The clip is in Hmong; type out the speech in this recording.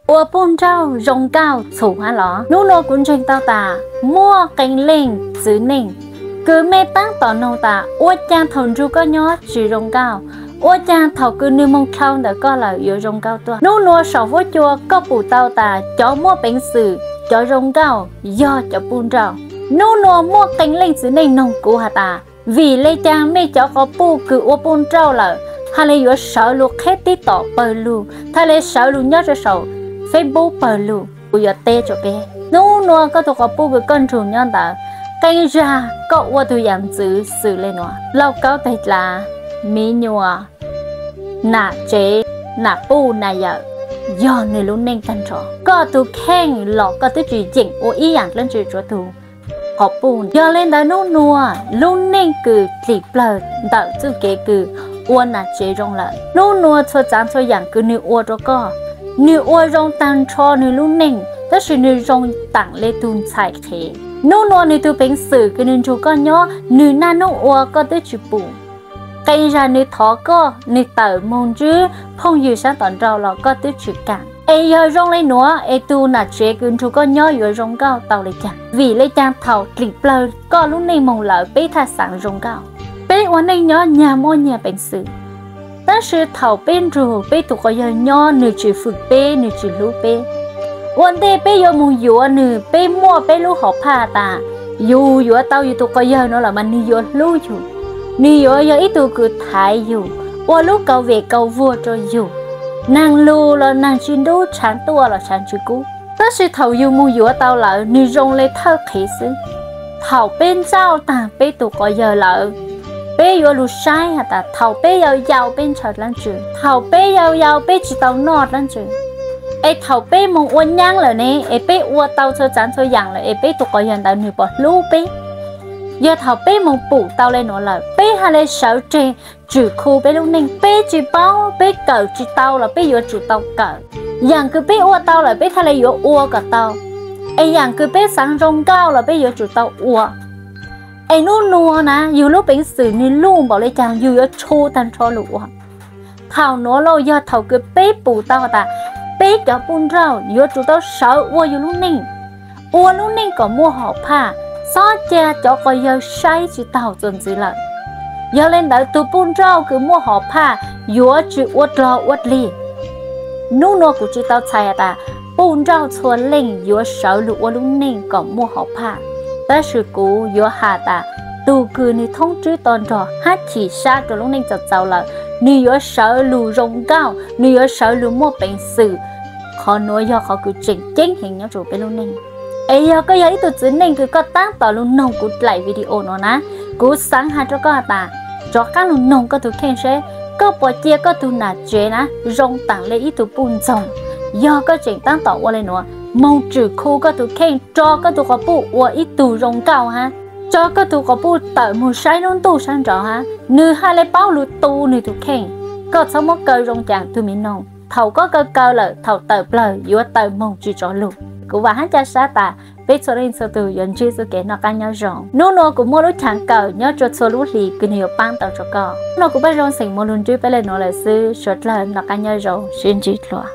Ua puj nrauj zoo nkauj txhum hab los? Nub nua kuv ntseeg tau tas muaj qee leej txiv neej kws mej taab tom noog tas ua caag thaum nrug koj nyob tsi zoo nkauj, ua caag thaum kws nwg moog dlhau ntawm koj lawm yuav zoo nkauj tuaj. Nub nua saum huab cua koj pum tau tas cov muaj peev xwm, cov zoo nkauj yog cov puj nrauj. Nub nua muaj qee leej txiv neej noog kuv has tas vim le caag mej cov quas puj kws ua puj nrauj lawm, has le yuav sawv lug qheb tib tom pawg lug, has le sawv lug nyob rua saum Facebook pawg lug? Kuv yuav teb rua peb, nub nua koj tug quas puj kws koj nrug nyob ntawd, qee zag koj ua tug yaam ntxwv xws le nuav: lauj kaub teg dlav, miv nyuas, nam tsev, nam puj nam yawm, yog nwg lub neej tag nrho. Koj tug kheej los koj twb tsi yeem ua ib yaam dlaab tsi rua tug quas puj. Yog le ntawd nub nua lub neej kws dlim plawg ntawm txuj kev kws ua nam tsev zoo lawm, nub nua txhua tsaav txhua yaam kws nwg ua rua koj, nwg ua zoo tag nrho nwg lub neej, tab sis nwg zoo taam le tug ntxhais qhev. Nub nua nwg tug peev xwm kws nwg nrug koj nyob, nwg naj nub ua koj twb tsi pum. Qee zag nwg thov koj, nwg tawm moog ntsib phooj ywg saab tom nrau los koj twb tsi kaam. Es yog zoo le nuav es tug nam tsev kws nrug koj nyob yuav zoo nkauj tau le caag? Vim le caag thaum dlim plawg koj lub neej moog lawm peb thaj xaav zoo nkauj, peb ua neej nyob nyag muaj nyag peev xwm, tab sis thaum peb nrug peb tug quas yawg nyob nwg tsi fwm peb, nwg tsi hlub peb. Ua ntej peb yuav moog yuav nwg, peb muaj peb lub hom phaj tas yug yuav tau yug tug quas yawg nuav lawm mas nwg yuav hlub yug, nwg yuav yog ib tug kws thaiv yug, ua lub kaus vem kaus vuag rua yug, naag lug los naag tsi ntub, tshaav tuaj los tshaav tsi kub. Tab sis thaum yug moog yuav tau lawm nwg zoo le thawj qhev xwb. Thaum peb ntsauj taag peb tug quas yawg lawm, peb yuav lug saib has tas thaum peb yau yau peb ntshaw dlaab tsi, thaum peb yau yau peb tsi tau noj dlaab tsi. Es thaum peb moog ua nyaab lawm ne, es peb ua tau txhua tsaav txhua yaam lawm es peb tug quas yawg ntawd nwg puas hlub peb? Yog thaum peb moog pum tau le nuav lawm, peb has le sawv tseg tswm khu peb lub neej. Peb tsi paub, peb kawm tsi tau los peb yuav tsum tau kawm. Yaam kws peb ua tau lawm peb thaj le yuav ua kom tau, es yaam kws peb xaav zoo nkauj los peb yuav tsum tau ua. Es nub nua na yug lub peev xwm nwg luj npaum le caag yug yuav tshu taag nrho lug ua. Thaum nuav lauj yog thaum kws peb pum tau tas peb cov puj nrauj yuav tsum tau sawv ua yug lub neej, ua lub neej kom muaj hom phaj, xob ca cov quas yawg saib tsi taug txuas ntxiv lawm. Yog le ntawd tug puj nrauj kws muaj hom phaj yuav tsi ua dlog ua dlig. Nub nua kuv tsi tau txhais has tas puj nrauj txhua leej yuav sawv lug ua lub neej kom muaj hom phaj, tab sis kuv yuav has tas tug kws nwg thoob tswb to nrog hab chim sab rua lub neej txaus txaus lawm, nwg yuav sawv lug zoo nkauj, nwg yuav sawv lug muaj peev xwm. Qhov nuav yog qhov kws tseem ceeb heev nyob rua peb lub neej. Es yog koj yog ib tug txiv neej kws koj taab tom lug noog kuv dlaim video nuav na, kuv xaav has rua koj tas rov qaab lug noog koj tug kheej seb koj puas cia koj tug nam tsev na zoo taam le ib tug puj ntxoog. Yog koj tseem taab tom ua le nuav, moog tswm khu koj tug kheej, rua koj tug quas puj ua ib tug zoo nkauj hab, rua koj tug quas puj tawm moog saib lub ntuj sab nraud hab, nwg has le paub lug tu nwg tug kheej. Koj txhob muab kaw zoo caag tug mi noog, thaum koj kaw kaw lawm thaum tawm plawg yuav tawm moog tsi tsov lug. Kuv vaam hab ca sab tas peb txhua leej txhua tug yuav ntsib txuj kev noj qaab nyob zoo. Nub nua kuv muaj lub chaav kawm nyob rua txhua lub hlis kws nwg yuav paab tau rua koj. Nub nua kuv Paaj Zoo xeem moog lug ntsib peb le nuav lawm xwb, suav dlawg noj qaab nyob zoo, sib ntsib dlua.